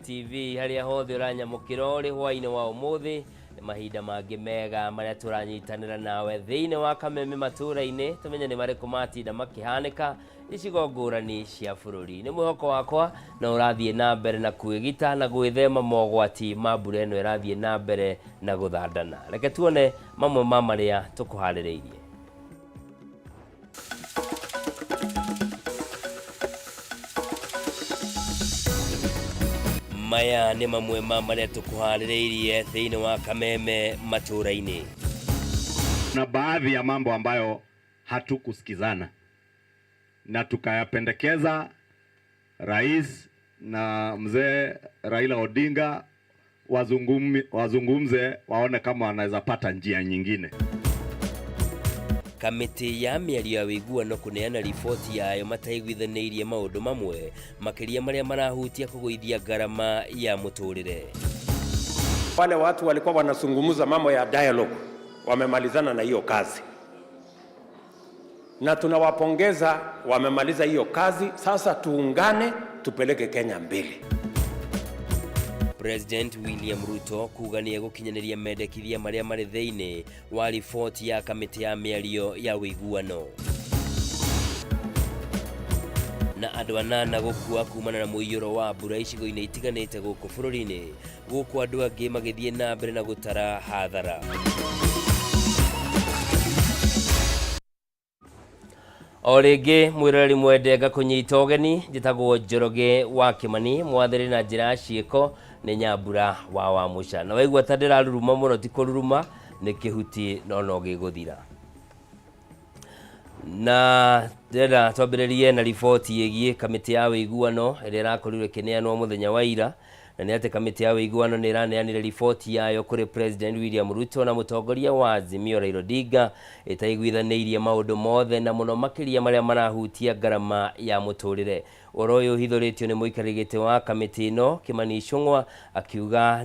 TV harĩa hothe ũranyamũkĩra ũrĩ hwainĩ wa ũmũthĩ. Nĩ mahinda mangĩ mega marĩa tũranyitanĩra nawe thĩinĩ wa kameme matũũra-inĩ, tũmenye nĩ marĩkũ matinda makĩhanĩka icigo ngũrani cia bũrũri. Nĩ mwĩhoko wakwa no ũrathiĩ na mbere na kwĩgita na gwĩthema mogwati ma mbura ĩno ĩrathiĩ na mbere na gũthandana. Reke tuone mamwe ma marĩa tũkũharĩrĩirie. Maya nĩ mamwe ma marĩa tũkũharĩrĩirie thĩinĩ wa kameme matũũra-inĩ. Na baadhi ya mambo ambayo hatukusikizana na tukayapendekeza rais na mzee Raila Odinga wazungumze waone kama wanaweza pata njia nyingine. Kamĩtĩ ya mĩario ya ũiguano kũneana riboti yayo mataiguithanĩirie maũndũ mamwe makĩria marĩa marahutia kũgũithia ngarama ya mũtũrĩre. Wale watu walikuwa wanazungumza mambo ya dialogue wamemalizana na hiyo kazi, na tunawapongeza, wamemaliza hiyo kazi. Sasa tuungane tupeleke Kenya mbele. President William Ruto kuga nĩ egũkinyanĩria mendekithia marĩa marĩ thĩinĩ wa riboti ya kamĩtĩ ya mĩario ya ũiguano. Na andũ anana gũkua kumana na mũiyũro wa mbura icigo-inĩ itiganĩte gũkũ bũrũri-inĩ, gũkũ andũ angĩ magĩthiĩ na mbere na gũtara hathara. O rĩngĩ mwĩroreri mwende ngakũnyita ũgeni, njĩtagwo Njoroge wa Kĩmani, mwathĩrĩ na njĩra ya ciĩko nĩ Nyambura wa Wamũca. Na waigua ta ndĩraruruma mũno ti kũruruma, nĩ kĩhuti no no gĩgũthira. Na ndĩrenda twambĩrĩrie na riboti ĩgiĩ kamĩtĩ ya ũiguano ĩrĩa ĩrakorirwo ĩkĩneanwo mũthenya wa ira, na nĩ atĩ kamĩtĩ ya ũiguano nĩ ĩraneanire riboti yayo kũrĩ President William Ruto na mũtongoria wa Azimio Raila Odinga ĩtaiguithanĩirie maũndũ mothe na mũno makĩria marĩa marahutia ngarama ya mũtũrĩre. Ũhoro ũyũ ũhithũrĩtio nĩ mũikarĩri gĩtĩ wa kamĩtĩ ĩno Kimani Ichung'wa akiuga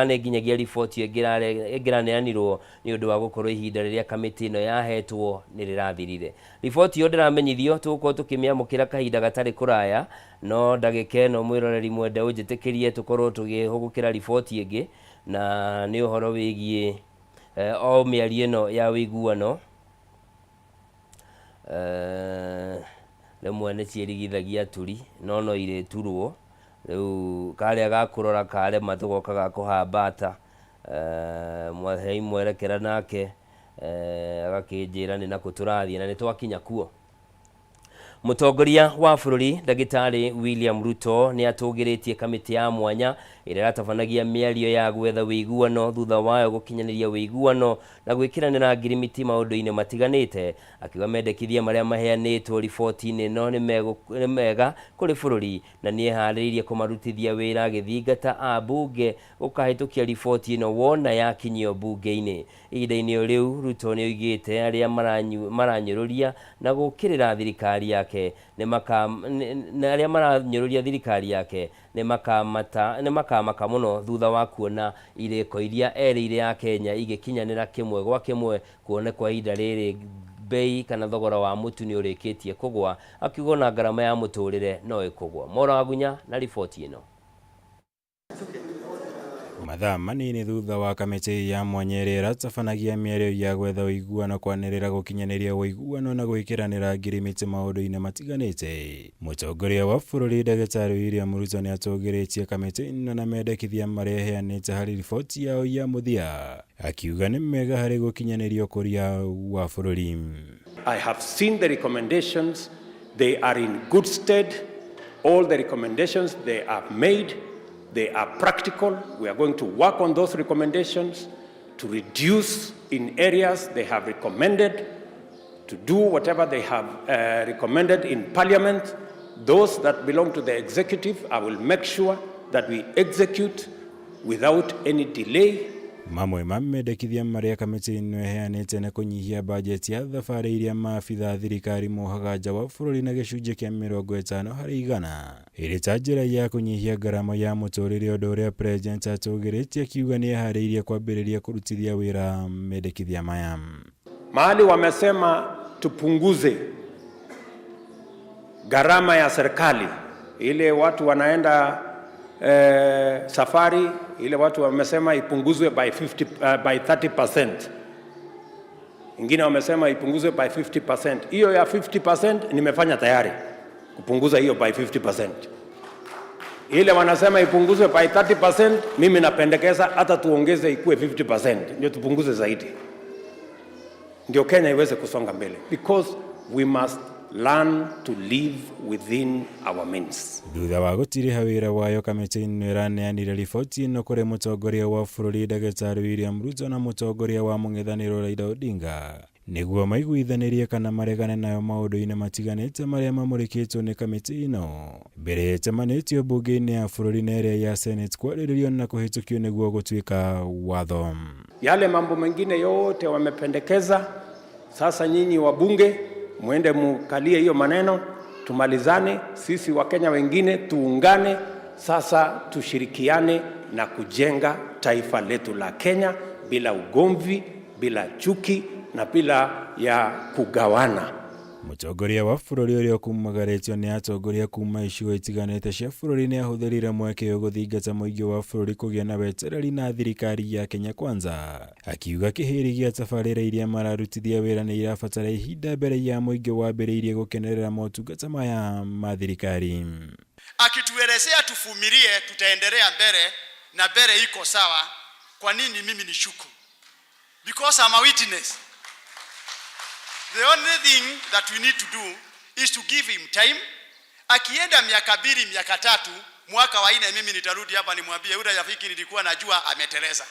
nĩ nginyagia riboti ĩyo ĩngĩraneanirwo nĩ ũndũ wa gũkorwo ihinda rĩrĩa kamĩtĩ ĩno yahetwo nĩ rĩrathirire. Riboti ĩyo ndĩramenyithio tũgũkorwo tũkĩmĩamũkĩra kahinda gatarĩ kũraya, no ndagĩka ĩno mwĩroreri mwende ũnjĩtĩkĩrie tũkorwo tũgĩhũgũkĩra riboti ĩngĩ, na nĩ ũhoro wĩgiĩ o mĩario ĩno ya ũiguano. Rĩmwe nĩ ciĩrigithagia aturi no no irĩturwo, rĩu karĩa ga kũrora karema tũgoka ga kũhambata, hei mwerekera nake agakĩnjĩra nĩ nakũ tũrathiĩ na nĩ twakinya kuo. Mũtongoria wa bũrũri Ndagĩtarĩ William Ruto nĩ atũgĩrĩtie kamĩtĩ ya mwanya ĩrĩa ĩratabanagia mĩario ya gwetha ũiguano thutha wayo gũkinyanĩria ũiguano na gwĩkĩranĩra ngirimiti maũndũ-inĩ matiganĩte, akiuga mendekithia marĩa maheanĩtwo riboti-inĩ ĩno nĩ mega kũrĩ bũrũri na nĩ eharĩirie kũmarutithia wĩra agĩthingata ambunge gũkahĩtũkia riboti ĩno wona yakinyio mbunge-inĩ. Ihinda-inĩ o rĩu Ruto nĩ oigĩte arĩa maranyũrũria na gũũkĩrĩra thirikari yake arĩa maranyũrũria thirikari yake nĩ makamaka mũno thutha wa kuona irĩko iria erĩire Akenya igĩkinyanĩra kĩmwe gwa kĩmwe kuona kwa ihinda rĩrĩ bei kana thogora wa mũtu nĩ ũrĩkĩtie kũgwa, akiuga ona ngarama ya mũtũrĩre no ĩkũgwa. Mora Wagunya na riboti ĩno. Mathaa manini thutha wa kamĩtĩ ya mwanya ĩrĩa ĩratabanagia mĩario ya gwetha ũiguano kwanĩrĩra gũkinyanĩria ũiguano na gwĩkĩranĩra ngirimiti maũndũ-inĩ matiganĩte, mũtongoria wa bũrũri Ndagĩtarĩ William Ruto nĩ atũgĩrĩtie kamĩtĩ ĩno na mendekithia marĩa ĩheanĩte harĩ riboti yao ya mũthia, akiuga nĩ mega harĩ gũkinyanĩria ũkũria wa bũrũri. I have seen the recommendations, they are in good stead. All the recommendations they have made, they are practical. We are going to work on those recommendations to reduce in areas they have recommended, to do whatever they have recommended in Parliament. Those that belong to the executive, I will make sure that we execute without any delay. Mamwe ma mendekithia marĩa kamĩtĩ ĩno ĩheanĩte nĩ kũnyihia bajeti ya thabarĩ iria maabitha thirikari mohaga nja wa bũrũri na gĩcunjĩ kĩa 50% ĩrĩ ta njĩra ya kũnyihia ngarama ya mũtũrĩre, ũndũ ũrĩa President atũgĩrĩtie akiuga nĩ eharĩirie kwambĩrĩria kũrutithia wĩra mendekithia maya. Mahali wamesema tupunguze gharama ya serikali, ile watu wanaenda safari ile watu wamesema ipunguzwe by 50, by 30%. Ingine wamesema ipunguzwe by 50%. Hiyo ya 50% nimefanya tayari kupunguza hiyo by 50%. Ile wanasema ipunguzwe by 30%, mimi napendekeza hata tuongeze ikuwe 50%, ndio tupunguze zaidi, ndio Kenya iweze kusonga mbele, because we must learn to live within our means. Thutha wa gũtiriha wĩra wayo, kamĩtĩ ĩno ĩraneanire riboti ĩno kũrĩ mũtongoria wa bũrũri Ndagĩtarĩ William Ruto na mũtongoria wa mũng'ethanĩro Raila Odinga nĩguo maiguithanĩrie kana maregane nayo maũndũ-inĩ matiganĩte marĩa mamũrĩkĩtwo nĩ kamĩtĩ ĩno mbere ĩcemanĩtio mbunge-inĩ ya bũrũri na ĩrĩa ya Senate kwarĩrĩrio na kũhĩtũkio nĩguo gũtuĩka watho. Yale mambo mengine yote wamependekeza, sasa nyinyi wabunge mwende mukalie hiyo maneno, tumalizane. Sisi Wakenya wengine tuungane sasa, tushirikiane na kujenga taifa letu la Kenya bila ugomvi, bila chuki na bila ya kugawana. Mũtongoria wa bũrũri ũrĩa ũkumagarĩtio nĩ atongoria kuma icigo itiganĩte cia bũrũri nĩ ahũthĩrire mweke ũyũ gũthingata mũingĩ wa bũrũri kũgĩa na wetereri na thirikari ya Kenya Kwanza, akiuga kĩhĩri gĩa tabarĩra iria mararutithia wĩra nĩ irabatara ihinda mbere ya mũingĩ wambĩrĩirie gũkenerera motungata maya ma thirikari. Akituelezea tuvumilie, tutaendelea mbele na mbele iko sawa. Kwa nini mimi nishuku? Because I'm a witness. The only thing that we need to do is to give him time. Akienda miaka 2, miaka 3, mwaka wa 4 mimi nitarudi hapa nimwambie yule rafiki nilikuwa najua ameteleza.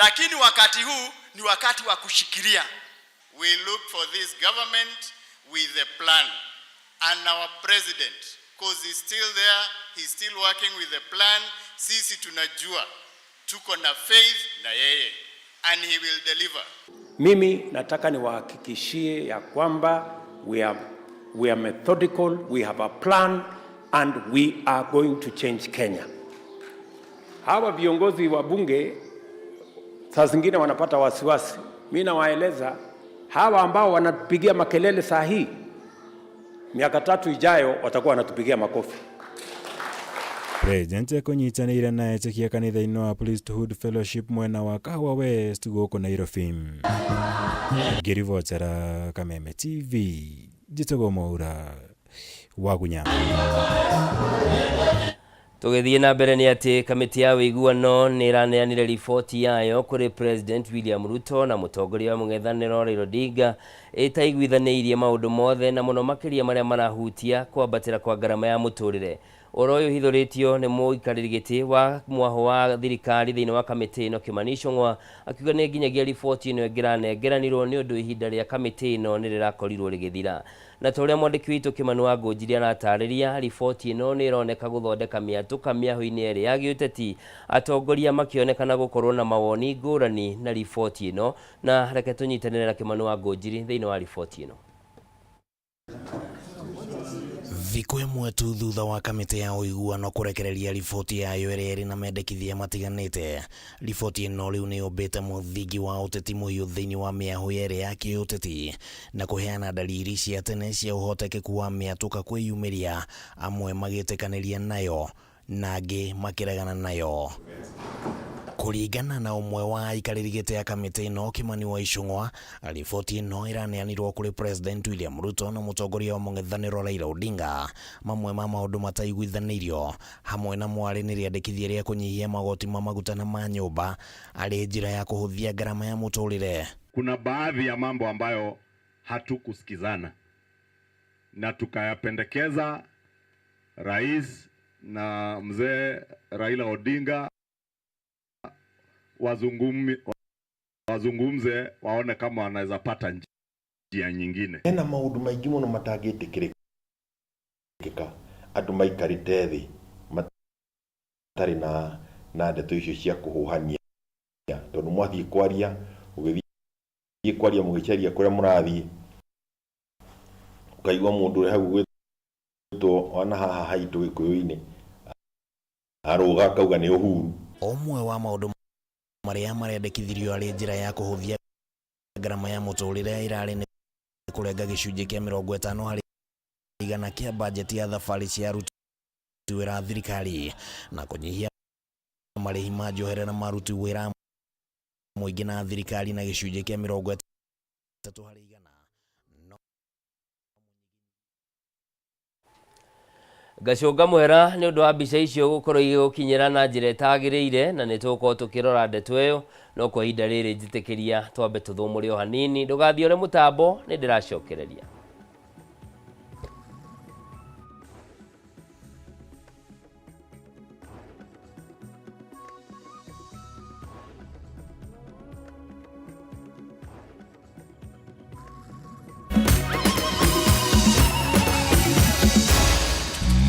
Lakini wakati huu ni wakati wa kushikilia. We look for this government with a plan. And our president, because he's still there, he's still working with a plan. Sisi tunajua tuko na faith na yeye and he will deliver. Mimi nataka niwahakikishie ya kwamba we are methodical, we have a plan and we are going to change Kenya. Hawa viongozi wa bunge saa zingine wanapata wasiwasi. Mimi nawaeleza hawa ambao wanatupigia makelele saa hii, miaka 3 ijayo watakuwa wanatupigia makofi. President ekũnyitanĩire na etĩkia kanitha-inĩ wa Priesthood Fellowship mwena wa Kahawa West gũkũ Nairobi. Ngĩribotera Kameme TV, njĩtagwo Mwaura Wagunya. Tũgĩthiĩ na mbere nĩ atĩ kamĩtĩ ya ũiguano nĩ ĩraneanire riboti yayo kũrĩ President William Ruto na mũtongoria wa mũng'ethanĩro Raila Odinga ĩtaiguithanĩirie maũndũ mothe na mũno makĩria marĩa marahutia kwambatĩra kwa ngarama ya mũtũrĩre. Ũhoro ũyũ ũhithũrĩtio nĩ mũikarĩri gĩtĩ wa mwaho wa thirikari thĩinĩ wa kamĩtĩ ĩno Kimani Ichung'wa, akiuga nĩ nginyagia riboti ĩno ĩngĩranengeranirwo nĩ ũndũ ihinda rĩa kamĩtĩ ĩno nĩ rĩrakorirwo rĩgĩthira. Na ta ũrĩa mwandĩki witũ Kimani wa Ngũnjiri aratarĩria, riboti ĩno nĩ ĩroneka gũthondeka mĩatũka mĩahũ-inĩ ĩrĩ ya gĩũteti, atongoria makĩonekana gũkorwo na mawoni ngũrani na riboti ĩno. Na reke tũnyitanĩre na Kimani wa Ngũnjiri thĩinĩ wa riboti ĩno. Thikũ ĩmwe tu thutha wa kamĩtĩ ya ũiguano kũrekereria riboti yayo ĩrĩa ĩrĩ na mendekithia matiganĩte, riboti ĩno rĩu nĩ yũmbĩte mũthingi wa ũteti mũhiũ thĩinĩ wa mĩahũ yerĩ ya kĩũteti na kũheana dalili cia tene cia ũhotekeku wa mĩatũka kwĩyumĩria, amwe magĩtĩkanĩria nayo na angĩ makĩregana nayo. Kũringana na ũmwe wa aikarĩri gĩtĩ ya kamĩtĩ ĩno Kimani wa Ichung'wa, riboti ĩno ĩraneanirwo kũrĩ President William Ruto na mũtongoria wa mũng'ethanĩro Raila Odinga. Mamwe ma maũndũ mataiguithanĩirio hamwe na mwarĩ nĩ rĩandĩkithia rĩa kũnyihia magoti ma maguta na ma nyũmba arĩ njĩra ya kũhũthia ngarama ya mũtũrĩre. Kuna baadhi ya mambo ambayo hatukusikizana na tukayapendekeza rais na mzee Raila Odinga wazungumze waone kama wanaweza pata njia nyingine. Hena maũndũ maingĩ mũno matangĩtĩkĩrĩka andũ maikarĩte thĩ matarĩ na ndeto icio cia kũhũhania, tondũ mwathiĩ kwaria, ũgĩthiĩ kwaria mũgĩcaria kũrĩa mũrathiĩ, ũkaigua mũndũ ũrĩa hau ũgwĩtwo ona haha haitũ Gĩkũyũ-inĩ arũga akauga nĩ Uhuru. Ũmwe wa maũndũ marĩa marendekithirio arĩ njĩra ya kũhũthia ngarama ya mũtũrĩre ĩrarĩ nĩ kũrenga gĩcunjĩ kĩa 50% kĩa bajeti ya thabarĩ cia arutwo. Wĩra a thirikari na kũnyihia marĩhi ma njoherera ma aruti wĩra a mũingĩ na thirikari na gĩcunjĩ kĩa 30%. Ngacũnga mũhera nĩ ũndũ wa mbica icio gũkorwo igĩgũkinyĩra na njĩra ĩtagĩrĩire, na nĩ tũgũkorwo tũkĩrora ndeto ĩyo, no kwa ihinda rĩrĩ njĩtĩkĩria twambe tũthũmũre o hanini. Ndũgathiĩ ũrĩ mũtambo, nĩ ndĩracokereria.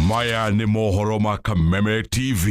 Maya nĩ mohoro ma Kameme TV.